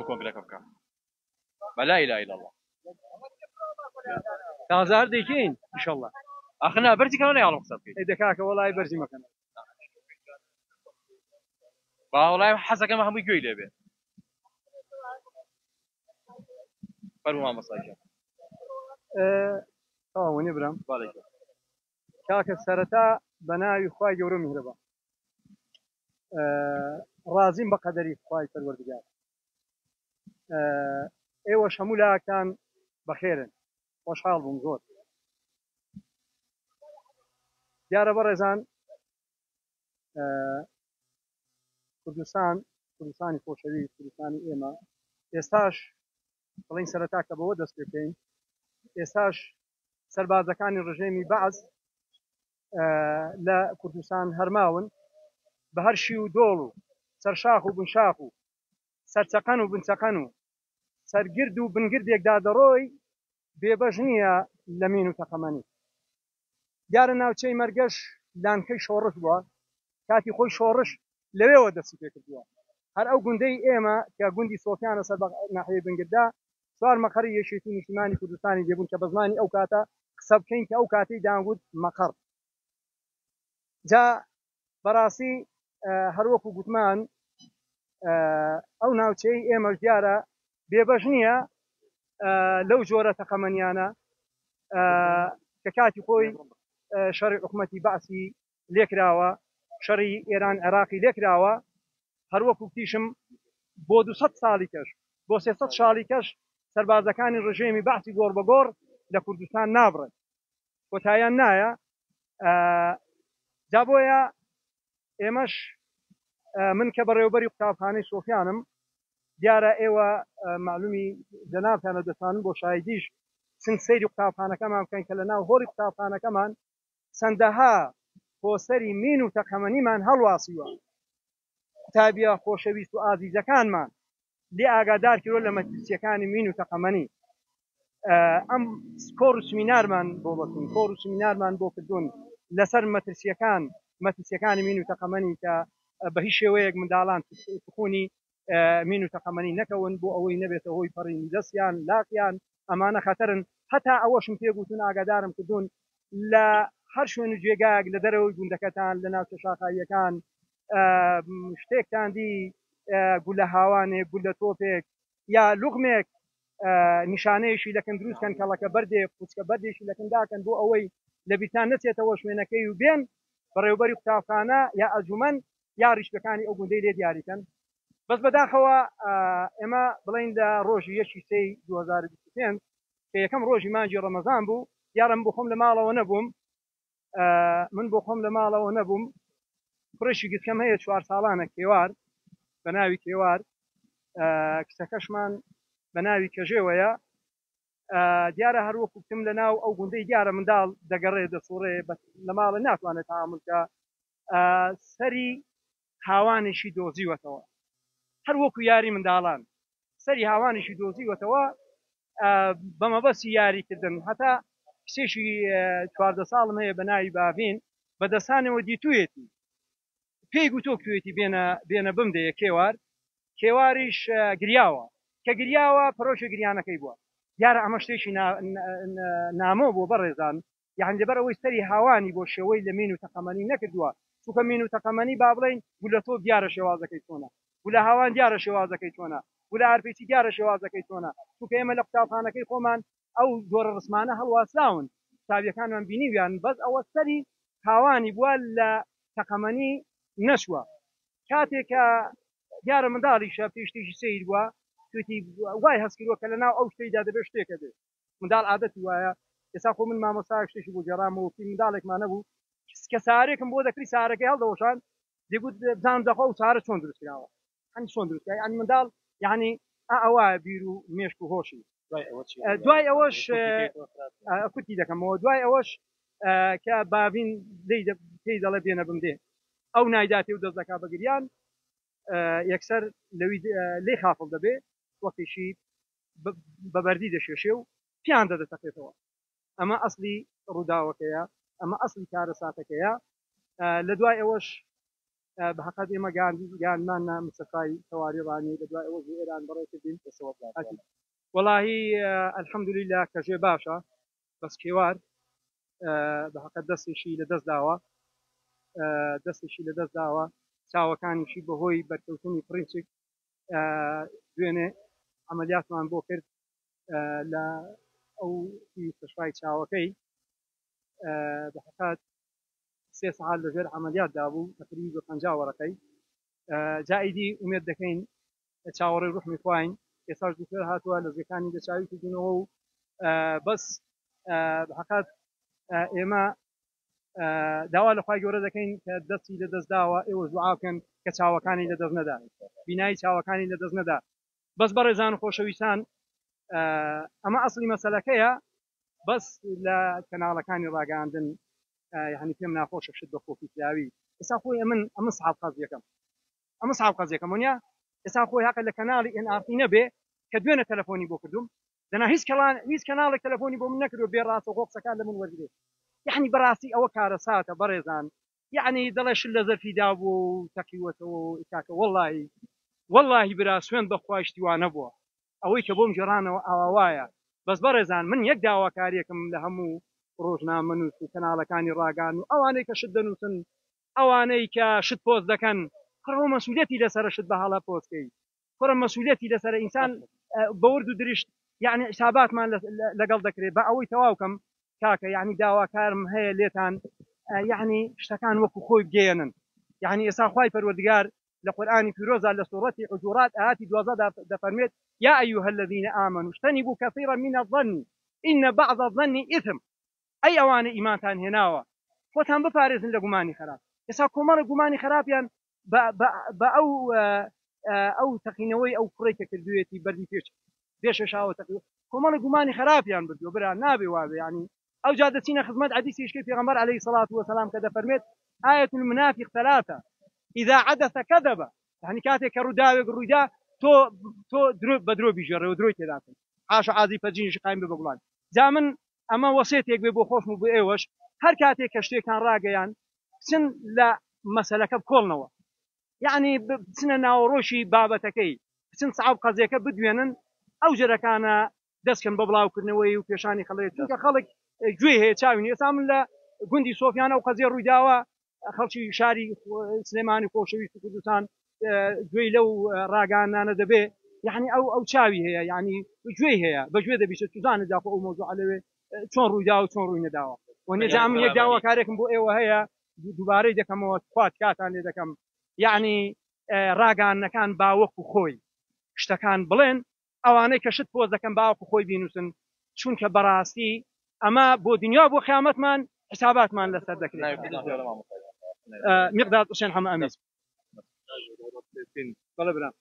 کۆنگرەکە بکە بە لا اله الا الله. تازە هەر دەیکەین ئیشەڵڵا. ئاخر نا بەرزی کەنەوە نایەڵم قسە بکەیت. ئەی دە کاکە وەڵای بەرزی مەکەنەوە. با وەڵای حەزەکەم هەمووی گوێی لێ بێ. فەرموو مامۆستا گیان. تەواو وەنیە برام؟ بەڵێ گیان. کاکە سەرەتا بە ناوی خوای گەورە و میهرەبان ڕازیم بە قەدەری خوای پەروەردگار. ئێوەش هەموو لاکتان بەخێرن خۆشحاڵ بووم زۆر. دیارە بەڕێزان کوردستان کوردستانی خۆشەویست کوردستانی ئێمە ئێستاش بڵین سەرەتا کە بەوە دەست پێ بکەین ئێستاش سەربازەکانی ڕژێمی بەعس لە کوردستان هەرماون بە هەر شی و دۆڵ و سەرشاخ و بنشاخ و سەرچەقەن و بنچەقەن و سەرگرد و بنگردێکدا دەڕۆی بێبەش نییە لە مین و تەقەمەنی. دیارە ناوچەی مەرگەش لانکەی شۆڕش بووە، کاتی خۆی شۆڕش لەوێوە دەستی پێکردووە. هەر ئەو گوندەی ئێمە کە گوندی سۆفیانە سەر بە ناحیەی بنگردە، چوار مەقەڕی یەکێتی نیشتیمانی کوردستانی لێبوون کە بە زمانی ئەو کاتە قسە بکەین کە ئەو کاتەی دانگوت مەقەڕ. جا بەڕاستی هەروەکو گوتمان ئەو ناوچەی ئێمەش دیارە بێبەش نییە لەو جۆرە تەقەمەنیانە کە کاتی خۆی شەڕی حکوومەتی بەعسی لێکراوە شەڕی ئێران عێراقی لێکراوە هەروەکو تیشم بۆ 200 ساڵی کەش بۆ 300 ساڵی کەش سەربازەکانی ڕژێمی بەعسی گۆڕ بە گۆڕ لە کوردستان نابڕن کۆتاییان نایە جا بۆیە ئێمەش من کە بەڕێوبەری قوتابخانەی سۆفیانم دیارە ئێوە معلومی جەنابتانە دەتوانن بۆ شایدیش چن سەیری قوتابخانەکەمان بکەن کە لە ناو هۆڵی قوتابخانەکەمان چەندەها پۆسەری مین و تەقەمەنیمان هەڵواسیوە قوتابیە خۆشەویست و ئازیزەکانمان لێ ئاگادار کرۆ لە مەترسیەکانی مین و تەقەمەنی. ئەم کۆڕ و سمینارمان بۆ بەستون، کۆڕ و سمینارمان بۆ کردوون لەسەر مەترسیەکان، مەترسیەکانی مین و تەقەمەنی کە بە هیچ شێوەیەک منداڵان تخونی مین و تەقەمەنی نەکەون بۆ ئەوەی نەبێتە هۆی پەڕینی دەستیان، لاقیان، ئەمانە خەتەرن. هەتا ئەوەشم پێ گوتون، ئاگادارم کردوون لە هەر شوێن و جێگایەک لە دەرەوەی گوندەکەتان، لە ناوچە شاخاویەکان شتێکتان دی، گولە هاوانێک، گولە تۆپێک یا لوغمێک نیشانەیەکی لەکن دروست کەن، کەڵەکە بەردێک، قوچکە بەردێکی لەکن داکەن بۆ ئەوەی لەبیرتان نەچێتەوە شوێنەکەی و بێن بەڕێوبەری قوتابخانە یا ئەجومەن یا ڕیشپەکانی ئەو گوندەی لێ دیاریکەن. بەس بەداخەوە ئێمە بڵین لە ڕۆژی یەکی سێی 2025 کە یەکەم ڕۆژی مانگی ڕەمەزان بوو، دیارە من بۆ خۆم لە ماڵەوە نەبووم، من بۆ خۆم لە ماڵەوە نەبووم، کوڕێکی گچکەم هەیە چوار ساڵانە کێوار بە ناوی کێوار، کچەکەشمان بە ناوی کەژێوەیە. دیارە هەروەکو کتم لە ناو ئەو گوندەی دیارە منداڵ دەگەڕێ دەسوڕێ لە ماڵە ناتوانێت تەعامول کە سەری هاوانێکی دۆزیوەتەوە هەر وەکو یاری منداڵان سەری هاوانێکی دۆزیوەتەوە بە مەبەستی یاریکردن هەتا کچێکی 14 ساڵم هەیە بە ناوی باڤین بەدەستانەوە دیتوویەتی پێی گوتۆ کوێتی بێنە بێنە بمدەیە کێوار کێواریش گریاوە کە گریاوە پەرۆشی گریانەکەی بووە دیارە ئەمە شتێکی نامۆ بووە بەڕێزان یەعنی لەبەر ئەوەی سەری هاوانی بۆ شێوەی لە مین و تەقەمەنی نەکردووە، چونکە مین و تەقەمەنی با بڵێین گولە تۆپ دیارە شێوازەکەی چۆنە، گولە هاوان دیارە شێوازەکەی چۆنە، گولە ئارپیچی دیارە شێوازەکەی چۆنە، چونکە ئێمە لە قوتابخانەکەی خۆمان ئەو جۆرە ڕسمانە هەڵواسراون، قوتابیەکانمان بینیویانن، بەس ئەوە سەری هاوانی بووە لە تەقەمەنی نەچووە. کاتێک کە دیارە منداڵیشە پێی شتێکی سەیر بووە، توتی وای هەست کردووە کە لەناو ئەو شتەیدا دەبێت شتێک هەبێت. منداڵ عادەتی وایە ئێستا خۆ من مامۆستایەک شتێکی بۆ گێڕامەوە وتی منداڵێکمان هەبوو کە سارێکم بۆ دەکری سارەکەی هەڵدەوەشان دەگوت بزانم دەخوا ئەو سارە چۆن دروست کراوە یعنی چۆن دروست کرا یعنی منداڵ یعنی ئەوە بیر و مێشک و هۆشی دوای ئەوەش کورتی دەکەمەوە دوای ئەوەش کە باڤین پێی دەڵێ بێنە بمدێ ئەو نایداتێ و دەست دەکا بە گریان یەکسەر لەوی لێ خافڵ دەبێ وەختێکی بە بەردی دەشێشێ و پیان دەدەتەقێتەوە. ئەمە ئەسڵی ڕووداوەکەیە، ئەمە ئەسڵی کارەساتەکەیە. لە دوای ئەوەش. بە هەقەت ئێمە گەیاندمانە مستەشفای تەواری ڕانیە لە دوای ئەوەش بۆ ئێران بەڕێ کردین. وەڵاهی الحمدللە کەژێ باشە بەس کێوار بە هەقەت دەستێکی لە دەست داوە دەستێکی لە دەست داوە چاوەکانیشی بەهۆی بەرکەوتنی پرینچک دوێنێ عملیاتمان بۆ کرد لە ئەو مستەشفای چاوەکەی بە هەقەت سێ سەعات لەژێر عەمەلیاتدا بوو تەقریبی بە 50 وەرەقەی جا ئیدی ئومێد دەکەین چاوەڕێی ڕوحمی خواین ئێستاش دکتۆر هاتووە لەزگەکانی لە چاوی کردونەوە و بەس حقات ئێمە داوا لە خوای گەورە دەکەین کە دەستی لە دەست داوە ئێوە دوعا بکەن کە چاوەکانی لە دەست نەدا بینایی چاوەکانی لە دەست نەدا بەس بەڕێزان و خۆشەویستان ئەمە ئەسڵی مەسەلەکەیە بەس لە کەناڵەکانی ڕاگەیاندن یعنی پێم ناخۆشە شت بە کۆپی کراوی ئێستا خۆی ئەمن ئەمن سحاب قەزیەکەم ئەمە سحاب قەزیەکەم وەنیا ئێستا خۆی هەقە لە کەناڵی ئێن ئاڕ تی نەبێ کە دوێنێ تەلەفۆنی بۆ کردوم دەنا هیچ کەڵان هیچ کەناڵێک تەلەفۆنی بۆ من نەکردوە بێ ڕاستەوخۆ قسەکان لە من وەرگرێ یعنی بەڕاستی ئەوە کارەساتە بەڕێزان یعنی دەڵێ شل لە زەرفی دابووە و تەقیوەتەوە و کاکە وەڵاهی وەڵاهی برا سوێند بە خوای شتی وا نەبووە ئەوەی کە بۆم گێڕانەوە ئاوا وایە بەس بەڕێزان من یەک داواکاریەکم لە هەموو ڕۆژنامەنووس و کەناڵەکانی ڕاگان و ئەوانەی کە شت دەنووسن ئەوانەی کە شت پۆست دەکەن کوڕە ئەوە مەسولیەتی لەسەرە شت بە هەڵە پۆست کەی کوڕە مەسولیەتی لەسەرە ئینسان بە ورد و درشت یعنی حساباتمان لەگەڵ دەکرێت بە ئەوەی تەواو کەم کاکە یعنی داواکارم هەیە لێتان یعنی شتەکان وەکو خۆی بگەیەنن یعنی ئێستا خوای پەروەردگار لە قورئانی پیرۆزدا لە سوڕەتی حجورات ئایەتی 12 دا دەفەرموێت یا ایها الذین آمنوا اجتنبوا کثیرا من الظن ان بعض الظن اثم ئەی ئەوانەی ئیمانتان هێناوە خۆتان بپارێزن لە گومانی خراپ. ئێستا کۆمەڵێک گومانی خراپیان بە ئەو ئەو تەقینەوەی ئەو کوڕەی کە کردوویەتی بەردی پێش پێشێشاوە تەقی کۆمەڵێک گومانی خراپیان بردووە برا نابێ وابێ یعنی ئەوجا دەچینە خزمەت حەدیسی شکەی پێغەمبەر عەلەیهی سەڵات وەسەلام کە دەفەرمێت آیة المنافق ثلاثة إذا عدث كذب یعنی کاتێک کە ڕووداوێک ڕوویدا تۆ تۆ درۆ بە درۆ بیگێڕێەوە درۆی تێدا بکەن حاشا عازی پەرجینیشی قایم بێ بە گوڵان جا من ئەمە وەسێتێک بێ بۆ خۆشم و بۆ ئێوەش هەر کاتێک کە شتێکتان ڕاگەیاند بچن لە مەسەلەکە بکۆڵنەوە یەعنی بچنە ناوەڕۆکی بابەتەکەی بچن سەعب قەزیەکە بدوێنن ئەو جەرەکانە دەستکەن بە بڵاوکردنەوەی و پێشانی خەڵک چونکە خەڵک گوێی هەیە چاوی نیە ئێستا من لە گوندی سۆفیان ئەو قەزیە ڕوویداوە خەڵکی شاری سلێمانی خۆشەویست و کوردستان گوێی لەو ڕاگەیاندنانە دەبێ یعنی ئەو ئەو چاوی هەیە یعنی گوێی هەیە بە گوێ دەبیست چزانە داخۆ ئەو مۆزوع لەوێ چۆن ڕوویدا و چۆن ڕووی نەداوە و نێجا من یەک داواکارێکم بۆ ئێوە هەیە دووبارەی دەکەمەوە تخوا تکاتان لێ دەکەم یعنی ڕاگەیاندنەکان با وەکو خۆی شتەکان بڵێن ئەوانەی کە شت پۆست دەکەن باوەکو خۆی بینوسن چونکە بەڕاستی ئەمە بۆ دنیا بۆ قیامەتمان حساباتمان لەسەر دەکرێت. میقداد حوسێن حەمە ئەمین. بەڵێ برام.